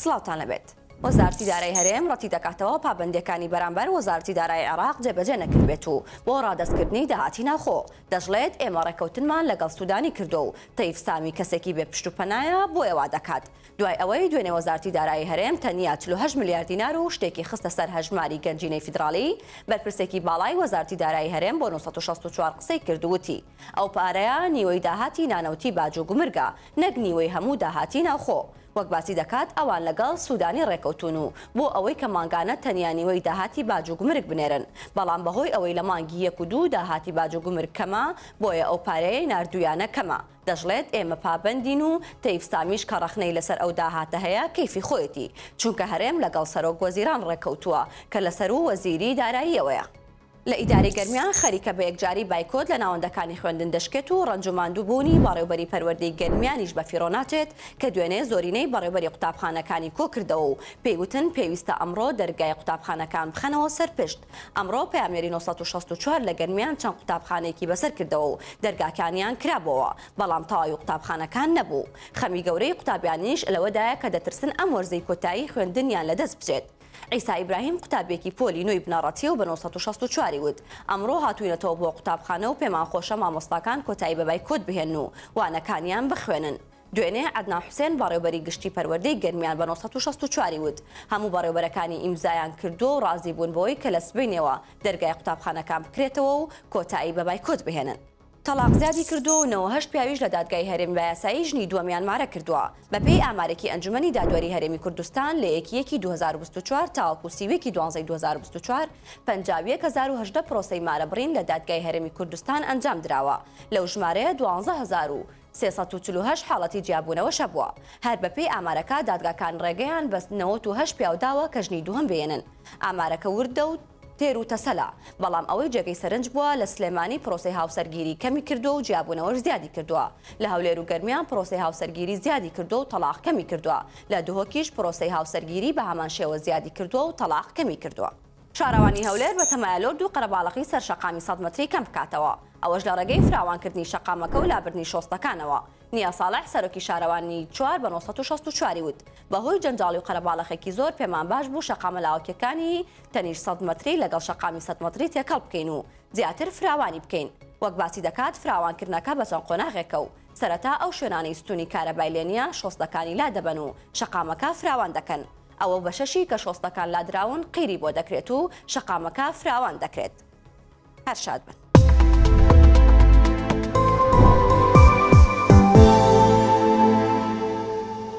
سڵاوتان لەبێت. وەزارەتی دارایی هەرێم ڕەتیدەکاتەوە پابەندییەکانی بەرامبەر وەزارەتی دارایی عێراق جێبەجێ نەکردبێت و بۆ ڕادەستکردنی داهاتی ناوخۆ، دەشڵێت، ئێمە ڕێککەوتنمان لەگەڵ سودانی کردووە و تەیف سامی کەسێکی بێ پشت و پەنایە بۆیە وا دەکات. دوای ئەوەی دوێنێ وەزارەتی دارایی هەرێم تەنیا 48 ملیار دینار و شتێکی خستە سەر هەژماری گەنجینەی فیدراڵی، بەرپرسێکی باڵای وەزارەتی دارایی هەرێم بۆ 964 قسەی کرد و وتی، ئەو پارەیە نیوەی داهاتی نانەوتی باج و گومرگە، نەک نیوەی هەموو داهاتی ناوخۆ. وەک باسی دەکات ئەوان لەگەڵ سودانی ڕێکەوتوون و بۆ ئەوەی کە مانگانە تەنیا نیوەی داهاتی باج و گومرگ بنێرن، بەڵام بەهۆی ئەوەی لە مانگی یەک و دوو داهاتی باج و گومرگ کەمە، بۆیە ئەو پارەیەی ناردوویانە کەمە. دەشڵێت ئێمە پابەندین و تەیف سامیش کە ڕەخنەی لەسەر ئەو داهاتە هەیە کەیفی خۆیەتی، چونکە هەرێم لەگەڵ سەرۆک وەزیران ڕێککەوتووە کە لە سەروو وەزیری داراییەوەیە. لە ئیدارەی گەرمیان خەریکە بە یەکجاری بایکۆت لە ناوەندەکانی خوێندن دەشکێت و ڕەنج و ماندوو بوونی بەڕێوبەری پەروەردەی گەرمیانیش بەفیڕۆ ناچێت کە دوێنێ زۆرینەی بەڕێوبەری قوتابخانەکانی کۆکردەوە و پێی وتن پێویستە ئەمڕۆ دەرگای قوتابخانەکان بخەنەوە سەر پشت. ئەمڕۆ پەیامنێری 964 لە گەرمیان چەند قوتابخانەیەکی بەسەر کردەوە و دەرگاکانیان کرابۆوە، بەڵام تەواوی قوتابخانەکان نەبوو. خەمی گەورەی قوتابیانیش لەوەدایە کە دەترسن ئەم وەرزەی کۆتایی خوێندنیان لەدەست بچێت. عیسا ئیبراهیم قوتابیەکی پۆلی نۆی بنەڕەتیە و بە 964 ی وت، ئەمڕۆ هاتووینەتەوە بۆ قوتابخانە و پێمان خۆشە مامۆستاکان کۆتایی بە بایکۆت بهێنن و وانەکانیان بخوێنن. دوێنێ عەدنان حوسێن بەڕێوبەری گشتی پەروەردەی گەرمیان بە 964 ی وت، هەموو بەڕێوبەرەکانی ئیمزایان کردووە و ڕازی بوون بەوەی کە لە سبەینێوە دەرگای قوتابخانەکان بکرێتەوە و کۆتایی بە بایکۆت بهێنن. تەڵاق زیادی کردووە و 98 پیاویش لە دادگای هەرێمی بە یاسایی ژنی دووەمیان مارە کردووە. بەپێی ئامارێکی ئەنجومەنی دادوەری هەرێمی کوردستان لە یەکی یەکی 2024 تاوەکو 31 ی دوانزەی 2024، 51018 پرۆسەی مارەبڕین لە دادگای هەرێمی کوردستان ئەنجام دراوە، لەو ژمارەیە 12348 حاڵەتی جیابوونەوەش هەبووە. هەر بەپێی ئامارەکە دادگاکان ڕێگەیان بە 98 پیاو داوە کە ژنی دووهەم بێنن. ئامارەکە وردە و تێر و تەسەلە، بەڵام ئەوەی جێگەی سەرنج بووە لە سلێمانی پرۆسەی هاوسەرگیری کەمی کردووە و جیابوونەوەش زیادی کردووە، لە هەولێر و گەرمیان پرۆسەی هاوسەرگیری زیادی کردووە و تەڵاق کەمی کردووە، لە دهۆکیش پرۆسەی هاوسەرگیری بە هەمان شێوە زیادی کردووە و تەڵاق کەمی کردووە. شارەوانی هەولێر بەتەمایە لۆرد و قەرەباڵەخی سەر شەقامی 100 مەتری کەم بکاتەوە، ئەوەش لە ڕێگەی فراوانکردنی شەقامەکە و لابردنی شۆستەکانەوە. نیا ساڵح سەرۆکی شارەوانی چوار بە 964 ی وت، بەهۆی جەنجاڵی و قەرەباڵەخێکی زۆر پێمان باش بوو شەقامە لاوەکیەکانی تەنیشت 100 مەتری لەگەڵ شەقامی 100 مەتری تێکەڵ بکەین و زیاتر فراوانی بکەین. وەک باسی دەکات فراوانکردنەکە بە چەند قۆناغێکە و سەرەتا ئەو شوێنانەی ستونی کارەبای لێ نییە شۆستەکانی لادەبەن و شەقامەکە فراوان دەکەن. ئەوە بەشەشی کە شۆستەکان لادراون قیری بۆ دەکرێت و شەقامەکە فراوان دەکرێت. هەر شاد بن.